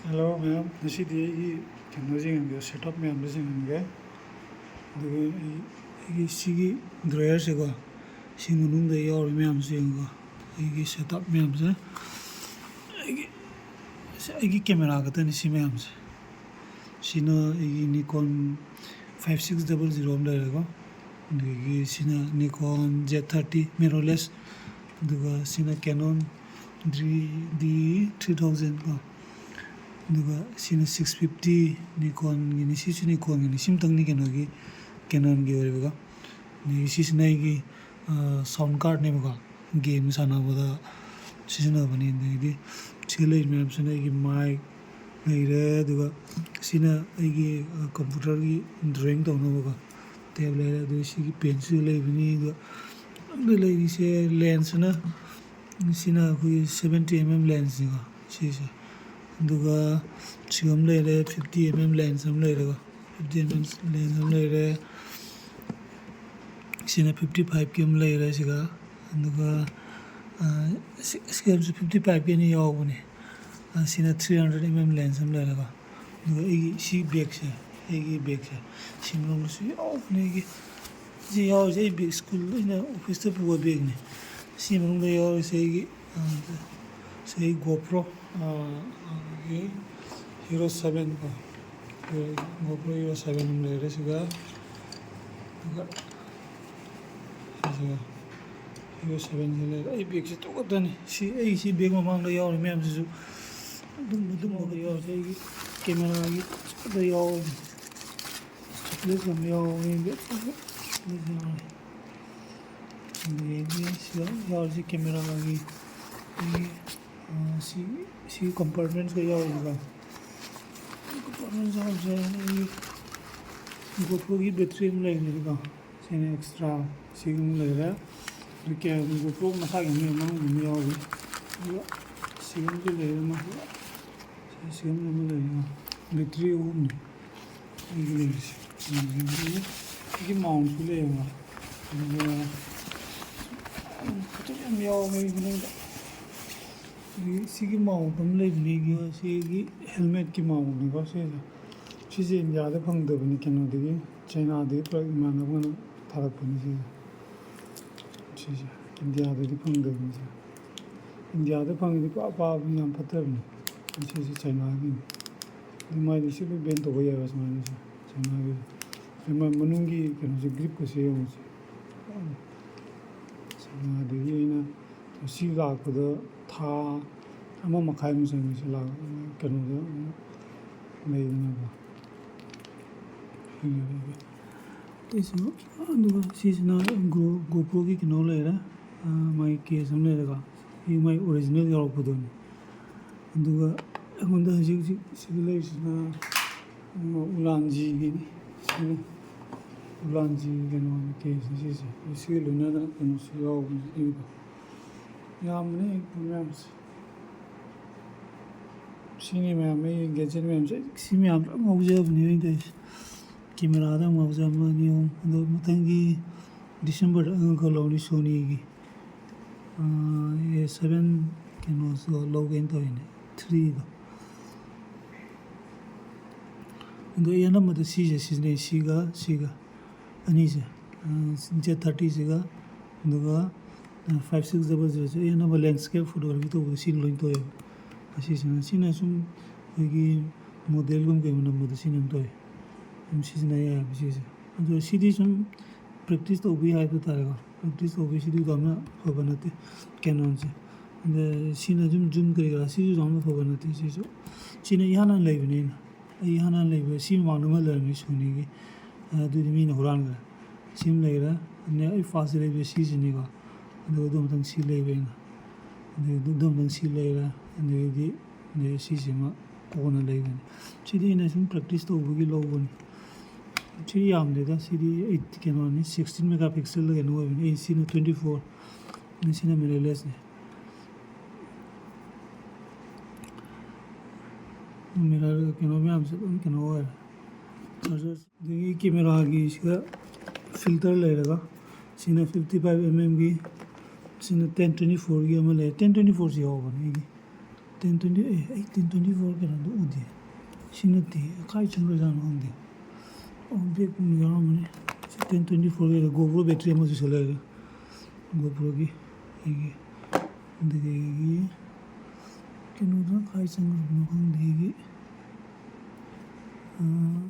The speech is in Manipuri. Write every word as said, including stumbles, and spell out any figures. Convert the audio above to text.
ꯍꯜꯂꯣ ꯃꯌꯥꯝ, ꯉꯁꯤꯗꯤ ꯑꯩꯒꯤ ꯀꯩꯅꯣꯁꯦ ꯌꯦꯡꯍꯟꯒꯦ, ꯁꯦꯠ ꯑꯞ ꯃꯌꯥꯝꯗꯨꯁꯨ ꯌꯦꯡꯍꯟꯒꯦ꯫ ꯑꯗꯨꯒ ꯑꯩ, ꯑꯩꯒꯤ ꯁꯤꯒꯤ ꯗ꯭ꯔꯣꯌꯔꯁꯦꯀꯣ, ꯁꯤ ꯃꯅꯨꯡꯗ ꯌꯥꯎꯔꯤ ꯃꯌꯥꯝꯁꯦ ꯌꯦꯡꯉꯨꯀꯣ, ꯑꯩꯒꯤ ꯁꯦꯠ ꯑꯞ ꯃꯌꯥꯝꯁꯦ꯫ ꯑꯩꯒꯤ, ꯑꯩꯒꯤ ꯀꯦꯃꯦꯔꯥ ꯈꯛꯇꯅꯤ ꯁꯤ ꯃꯌꯥꯝꯁꯦ꯫ ꯁꯤꯅ ꯑꯩꯒꯤ Nikon five six double zero ꯑꯃ ꯂꯩꯔꯦꯀꯣ꯫ ꯑꯗꯒꯤ ꯁꯤꯅ Nikon Z thirty mirrorless, ꯑꯗꯨꯒ ꯁꯤꯅ Canon D, D three thousand ꯀꯣ꯫ ꯑꯗꯨꯒ ꯁꯤꯅ six fifty Nikonꯒꯤꯅꯤ, ꯁꯤꯁꯨ Nikonꯒꯤꯅꯤ, ꯁꯤꯝꯇꯪꯅꯤ ꯀꯩꯅꯣꯒꯤ, Canonꯒꯤ ꯑꯣꯏꯔꯤꯕꯀꯣ꯫ ꯑꯗꯒꯤ ꯁꯤꯁꯤꯅ ꯑꯩꯒꯤ, ꯑ, sound cardꯅꯦꯕꯀꯣ, game ꯁꯥꯟꯅꯕꯗ ꯁꯤꯖꯤꯟꯅꯕꯅꯤ꯫ ꯑꯗꯒꯤꯗꯤ ꯁꯤ ꯂꯩꯔꯤ ꯃꯌꯥꯝꯁꯤꯅ ꯑꯩꯒꯤ mic ꯂꯩꯔꯦ, ꯑꯗꯨꯒ ꯁꯤꯅ ꯑꯩꯒꯤ, ꯑ, computerꯒꯤ drawing ꯇꯧꯅꯕꯀꯣ tab ꯂꯩꯔꯦ, ꯑꯗꯨꯒ ꯁꯤꯒꯤ pencil ꯂꯩꯕꯅꯤ꯫ ꯑꯗꯨꯒ ꯑꯗꯨ ꯂꯩꯔꯤꯁꯦ lensꯁꯤꯅ, ꯁꯤꯅ ꯑꯩꯈꯣꯏꯒꯤ seventy M M lensꯅꯤꯀꯣ ꯁꯤꯁꯦ꯫ ꯑꯗꯨꯒ ꯁꯤꯒ ꯑꯃ ꯂꯩꯔꯦ, fifty M M lens ꯑꯃ ꯂꯩꯔꯦꯀꯣ, fifty M M lens ꯑꯃ ꯂꯩꯔꯦ꯫ ꯁꯤꯅ fifty fiveꯀꯤ ꯑꯃ ꯂꯩꯔꯦ ꯁꯤꯒ꯫ ꯑꯗꯨꯒ, ꯑ, ꯁꯤ, ꯁꯤꯒꯁꯨ fifty fiveꯀꯤ ꯑꯅꯤ ꯌꯥꯎꯕꯅꯦ꯫ ꯑ, ꯁꯤꯅ three hundred M M lens ꯑꯃ ꯂꯩꯔꯦꯀꯣ꯫ ꯑꯗꯨꯒ ꯑꯩꯒꯤ ꯁꯤ bagꯁꯦ, ꯑꯩꯒꯤ bagꯁꯦ, ꯁꯤ ꯃꯅꯨꯡꯗꯁꯨ ꯌꯥꯎꯕꯅꯦ ꯑꯩꯒꯤ꯫ ꯁꯤ ꯌꯥꯎꯔꯤꯁꯦ ꯑꯩ bag, school ꯑꯩꯅ officeꯇ ꯄꯨꯕ bagꯅꯦ꯫ ꯁꯤ ꯃꯅꯨꯡꯗ ꯌꯥꯎꯔꯤꯁꯦ ꯑꯩꯒꯤ, ꯑ, ꯁꯤ ꯑꯩ GoPro, ꯑ, ꯑꯩꯒꯤ Hero seven ꯀꯣ, GoPro Hero seven ꯑꯃ ꯂꯩꯔꯦ ꯁꯤꯒ꯫ ꯑꯗꯨꯒ ꯁꯤꯁꯤꯒ Hero sevenꯁꯤ ꯂꯩꯔꯦ꯫ ꯑꯩ bagꯁꯦ ꯇꯨ ꯈꯛꯇꯅꯤ꯫ ꯁꯤ, ꯑꯩ ꯁꯤ bag ꯃꯃꯥꯡꯗ ꯌꯥꯎꯔꯤ ꯃꯌꯥꯝꯁꯤꯁꯨ ꯑꯗꯨꯝ, ꯑꯗꯨꯝꯕꯗ ꯌꯥꯎꯔꯤꯁꯦ꯫ ꯑꯩꯒꯤ cameraꯒꯤ ꯈꯛꯇ ꯌꯥꯎꯔꯤ꯫ Chocolateꯁꯨ ꯑꯃ ꯌꯥꯎꯔꯤ꯫ Chocolateꯁꯨ ꯌꯥꯎꯔꯤ꯫ ꯑꯗꯒꯤ ꯁꯤꯗ ꯌꯥꯎꯔꯤꯁꯦ cameraꯒꯤ, ꯑꯩꯒꯤ, ꯑ, ꯁꯤ, ꯁꯤ compartmentꯁꯤꯗ ꯌꯥꯎꯔꯤꯁꯤꯀꯣ꯫ Compartment ꯌꯥꯎꯔꯤꯁꯦ ꯑꯩꯒꯤ GoProꯒꯤ battery ꯑꯃ ꯂꯩꯔꯦꯀꯣ꯫ ꯁꯤꯅ extra ꯁꯤꯒꯨꯝꯕ ꯂꯩꯔꯦ꯫ ꯑꯗꯨ ꯀꯌꯥ GoPro ꯃꯁꯥꯒꯤ ꯑꯃ ꯃꯅꯨꯡꯗ ꯑꯃ ꯌꯥꯎꯔꯤ꯫ ꯑꯗꯨꯒ ꯁꯤꯒꯨꯝꯕꯁꯨ ꯂꯩꯔꯦ ꯑꯃ꯫ ꯁꯤ, ꯁꯤꯒꯨꯝꯕ ꯑꯃ ꯂꯩꯔꯦꯀꯣ꯫ Battery ꯑꯍꯨꯝꯅꯤ ꯑꯩꯒꯤ ꯂꯩꯔꯤꯁꯦ꯫ ꯑꯗꯒꯤ ꯁꯤꯒꯤ mountꯁꯨ ꯂꯩꯌꯦꯕ꯫ ꯑꯗꯨꯒ ꯐꯣꯇꯣ ꯌꯥꯝ ꯌꯥꯎꯋꯦ ꯑꯩꯒꯤ ꯃꯅꯨꯡꯗ꯫ ꯁꯤꯒꯤ ꯃꯥꯎꯟ ꯑꯃ ꯂꯩꯕꯅꯦ, ꯑꯩꯒꯤ ꯁꯤꯒꯤ ꯍꯦꯜꯃꯦꯠꯀꯤ ꯃꯥꯎꯟꯅꯤꯀꯣ ꯁꯤꯁꯦ꯫ ꯁꯤꯁꯦ ꯏꯟꯗꯤꯌꯥꯗ ꯐꯪꯗꯕꯅꯤ, ꯀꯩꯅꯣꯗꯒꯤ, ꯆꯩꯅꯥꯗꯒꯤ ꯄꯨꯔꯥ ꯏꯃꯥꯟꯅꯕꯅ ꯊꯥꯔꯛꯄꯅꯤ ꯁꯤꯁꯦ꯫ ꯁꯤꯁꯦ ꯏꯟꯗꯤꯌꯥꯗꯗꯤ ꯐꯪꯗꯕꯅꯤ ꯁꯦ꯫ ꯏꯟꯗꯤꯌꯥꯗ ꯐꯪꯉꯗꯤ ꯄꯨꯔꯥ ꯄꯥꯕꯅꯤ, ꯌꯥꯝ ꯐꯠꯇꯕꯅꯤ꯫ ꯁꯤꯁꯦ ꯆꯩꯅꯥꯒꯤꯅꯤ꯫ ꯑꯗꯨ ꯃꯥꯏꯗꯤ ꯁꯤ ꯂꯣꯏ ꯕꯦꯟ ꯇꯧꯕ ꯌꯥꯏꯕ ꯁꯨꯃꯥꯏꯅ ꯁꯦ꯫ ꯆꯩꯅꯥꯒꯤ ꯃꯅꯨꯡꯒꯤ ꯀꯩꯅꯣꯁꯦ, ꯒ꯭ꯔꯤꯞꯀꯁꯦ ꯌꯦꯡꯉꯨꯁꯦ꯫ ꯆꯩꯅꯥꯗꯒꯤ ꯑꯩꯅ ꯁꯤ ꯂꯥꯛꯄꯗ ꯊꯥ ꯑꯃ ꯃꯈꯥꯏꯃꯨꯛ ꯆꯪꯉꯦ ꯁꯤ ꯂꯥꯛ-, ꯀꯩꯅꯣꯗ ꯂꯩꯗꯅꯀꯣ꯫ ꯑꯩꯁꯨ, ꯑꯗꯨꯒ ꯁꯤꯁꯤꯅ ꯒꯣ-, ꯒꯣꯄ꯭ꯔꯣꯒꯤ ꯀꯩꯅꯣ ꯂꯩꯔꯦ, ꯑ, ꯃꯥꯒꯤ ꯀꯦꯁ ꯑꯃ ꯂꯩꯔꯦꯀꯣ꯫ ꯁꯤ ꯃꯥꯒꯤ ꯑꯣꯔꯤꯖꯤꯅꯦꯜ ꯌꯥꯎꯔꯛꯄꯗꯨꯅꯤ꯫ ꯑꯗꯨꯒ ꯑꯩꯉꯣꯟꯗ ꯍꯧꯖꯤꯛ ꯍꯧꯖꯤꯛ ꯁꯤꯗ ꯂꯩꯔꯤꯁꯤꯅ, ꯑ, ꯎꯂꯥꯟꯖꯤꯒꯤꯅꯤ꯫ ꯁꯤꯅ ꯎꯂꯥꯟꯖꯤ ꯀꯩꯅꯣꯅꯤ, ꯀꯦꯁꯅꯤ ꯁꯤꯁꯦ꯫ ꯁꯤꯒ ꯂꯣꯏꯅꯅ ꯀꯩꯅꯣꯁꯨ ꯌꯥꯎꯕꯅꯤ ꯑꯩꯒꯤꯗꯣ꯫ ꯌꯥꯝꯕꯅꯦ ꯑꯩ ꯄꯣꯠ ꯃꯌꯥꯝꯁꯦ꯫ ꯁꯤꯅꯤ ꯃꯌꯥꯝ, ꯑꯩ ꯒꯦꯖꯦꯠ ꯃꯌꯥꯝꯁꯦ, ꯁꯤ ꯃꯌꯥꯝꯁꯦ ꯂꯣꯏ ꯉꯥꯎꯖꯕꯅꯦ ꯑꯩꯅ ꯇꯧꯔꯤꯁꯦ꯫ ꯀꯦꯃꯦꯔꯥꯗ ꯑꯃꯨꯛ ꯉꯥꯎꯖꯕ ꯑꯃ, ꯑꯅꯤ, ꯑꯍꯨꯝ꯫ ꯑꯗꯣ ꯃꯊꯪꯒꯤ ꯗꯤꯁꯦꯝꯕꯔꯗ ꯑꯉꯥꯡꯈꯛ ꯂꯧꯅꯤ ꯁꯣꯅꯤꯒꯤ, ꯑ, ꯑꯦ ꯁꯚꯦꯟ ꯀꯩꯅꯣꯁꯨ ꯂꯧꯒꯦꯅ ꯇꯧꯔꯤꯅꯦ, ꯊ꯭ꯔꯤꯗꯣ꯫ ꯑꯗꯣ ꯑꯩ ꯑꯅꯝꯕꯗ ꯁꯤꯁꯦ ꯁꯤꯖꯤꯟꯅꯩ, ꯁꯤꯒ ꯁꯤꯒ ꯑꯅꯤꯁꯦ, ꯑ, ꯖꯦꯠ ꯊꯥꯔꯇꯤꯁꯤꯒ, ꯑꯗꯨꯒ, ꯑ, ꯐꯥꯏꯚ ꯁꯤꯛꯁ ꯗꯕꯜ ꯖꯤꯔꯣꯁꯦ꯫ ꯑꯩ ꯑꯅꯝꯕ ꯂꯦꯟꯁꯀꯦꯞ ꯐꯣꯇꯣꯒ꯭ꯔꯥꯐꯤ ꯇꯧꯕꯗ ꯁꯤꯅ ꯂꯣꯏꯅ ꯇꯧꯋꯦꯕ꯫ ꯑꯁꯤꯁꯤꯅ, ꯁꯤꯅ ꯁꯨꯝ ꯑꯩꯈꯣꯏꯒꯤ ꯃꯣꯗꯦꯜꯒꯨꯝꯕ ꯀꯩꯒꯨꯝꯕ ꯅꯝꯕꯗ ꯁꯤꯅ ꯑꯗꯨꯝ ꯇꯧꯋꯦ, ꯑꯗꯨꯝ ꯁꯤꯖꯤꯟꯅ ꯌꯥꯏꯑꯕ ꯁꯤꯁꯦ꯫ ꯑꯗꯣ ꯁꯤꯗꯤ ꯁꯨꯝ ꯄ꯭ꯔꯦꯛꯇꯤꯁ ꯇꯧꯕꯤ ꯍꯥꯏꯕ ꯇꯥꯔꯦꯀꯣ꯫ ꯄ꯭ꯔꯦꯛꯇꯤꯁ ꯇꯧꯕꯤ, ꯁꯤꯗꯤ ꯌꯥꯝꯅ ꯐꯕ ꯅꯠꯇꯦ ꯀꯦꯅꯣꯟꯁꯦ꯫ ꯑꯗ ꯁꯤꯅ ꯁꯨꯝ ꯖꯨꯝ ꯀꯔꯤ ꯀꯔꯥ, ꯁꯤꯁꯨ ꯌꯥꯝꯅ ꯐꯕ ꯅꯠꯇꯦ꯫ ꯁꯤꯁꯨ, ꯁꯤꯅ ꯏꯍꯥꯟ ꯍꯥꯟꯅ ꯂꯩꯕꯅꯦ ꯑꯩꯅ꯫ ꯑꯩ ꯏꯍꯥꯟ ꯍꯥꯟꯅ ꯂꯩꯕ, ꯁꯤ ꯃꯃꯥꯡꯗ ꯑꯃ ꯂꯩꯔꯝꯃꯤ ꯁꯣꯅꯤꯒꯤ꯫ ꯑꯗꯨꯗꯤ ꯃꯤꯅ ꯍꯨꯔꯥꯟꯈ꯭ꯔꯦ꯫ ꯁꯤ ꯑꯃ ꯂꯩꯔꯦ꯫ ꯑꯗꯩ ꯑꯩ ꯐꯥꯔꯁꯇ ꯂꯩꯕ ꯁꯤꯁꯤꯅꯤꯀꯣ꯫ ꯑꯗꯨꯒ ꯑꯗꯨ ꯃꯊꯪ ꯁꯤ ꯂꯩꯕ ꯑꯩꯅ꯫ ꯑꯗꯩ ꯑꯗꯨ ꯃꯊꯪ ꯁꯤ ꯂꯩꯔꯦ꯫ ꯑꯗꯩꯗꯤ, ꯑꯗꯩ ꯁꯤꯁꯤꯃ ꯀꯣꯟꯅ ꯂꯩꯕꯅꯤ꯫ ꯁꯤꯗꯤ ꯑꯩꯅ ꯁꯨꯝ ꯄ꯭ꯔꯦꯛꯇꯤꯁ ꯇꯧꯕꯒꯤ ꯂꯧꯕꯅꯤ꯫ ꯁꯤꯗꯤ ꯌꯥꯝꯗꯦꯗ, ꯁꯤꯗꯤ ꯑꯩꯠ ꯀꯩꯅꯣꯅꯤ, ꯁꯤꯛꯁꯇꯤꯟ ꯃꯦꯒꯥ ꯄꯤꯛꯁꯦꯜꯗ ꯀꯩꯅꯣ ꯑꯣꯏꯕꯅꯤ꯫ ꯑꯩ ꯁꯤꯅ ꯇ꯭ꯋꯦꯟꯇꯤ ꯐꯣꯔ, ꯁꯤꯅ ꯃꯤꯔꯔꯂꯦꯁꯅꯤ꯫ ꯃꯤꯔꯔ ꯀꯩꯅꯣ ꯃꯌꯥꯝꯁꯦ ꯂꯣꯏ ꯀꯩꯅꯣ ꯑꯣꯏꯔꯦ꯫ ꯆꯥꯔꯖꯔ꯫ ꯑꯗꯒꯤ ꯀꯦꯃꯦꯔꯥꯒꯤꯁꯤꯗ ꯐꯤꯜꯇꯔ ꯂꯩꯔꯒ, ꯁꯤꯅ ꯐꯤꯐꯇꯤ ꯐꯥꯏꯚ ꯑꯦꯝ ꯑꯦꯝꯒꯤ ꯁꯤꯅ ꯇꯦꯟ ꯇ꯭ꯋꯦꯟꯇꯤ ꯐꯣꯔꯒꯤ ꯑꯃ ꯂꯩꯔꯦ꯫ ꯇꯦꯟ ꯇ꯭ꯋꯦꯟꯇꯤ ꯐꯣꯔꯁꯤ ꯌꯥꯎꯕꯅꯦ ꯑꯩꯒꯤ꯫ ꯇꯦꯟ ꯇ꯭ꯋꯦꯟꯇꯤ ꯑꯦ ꯑꯩ ꯇꯦꯟ ꯇ꯭ꯋꯦꯟꯇꯤ ꯐꯣꯔ ꯀꯩꯅꯣꯗꯣ ꯎꯗꯦ꯫ ꯁꯤ ꯅꯠꯇꯦ, ꯀꯥꯏ ꯆꯪꯈ꯭ꯔꯖꯥꯠꯅꯣ ꯈꯪꯗꯦ꯫ ꯑꯣ, ꯕꯦꯛ ꯌꯥꯎꯔꯝꯃꯅꯤ꯫ ꯁꯤ ꯇꯦꯟ ꯇ꯭ꯋꯦꯟꯇꯤ ꯐꯣꯔꯒꯤ ꯒꯣꯄ꯭ꯔꯣ ꯕꯦꯇ꯭ꯔꯤ ꯑꯃꯁꯨ ꯁꯤꯜꯂꯛꯑꯦ꯫ ꯒꯣꯄ꯭ꯔꯣꯒꯤ ꯑꯩꯒꯤ꯫ ꯑꯗꯒꯤ ꯀꯩꯅꯣꯗꯨꯅ ꯀꯥꯏ ꯆꯪꯈ꯭ꯔꯕꯅꯣ ꯈꯪꯗꯦ ꯑꯩꯒꯤ꯫ ꯑꯥ,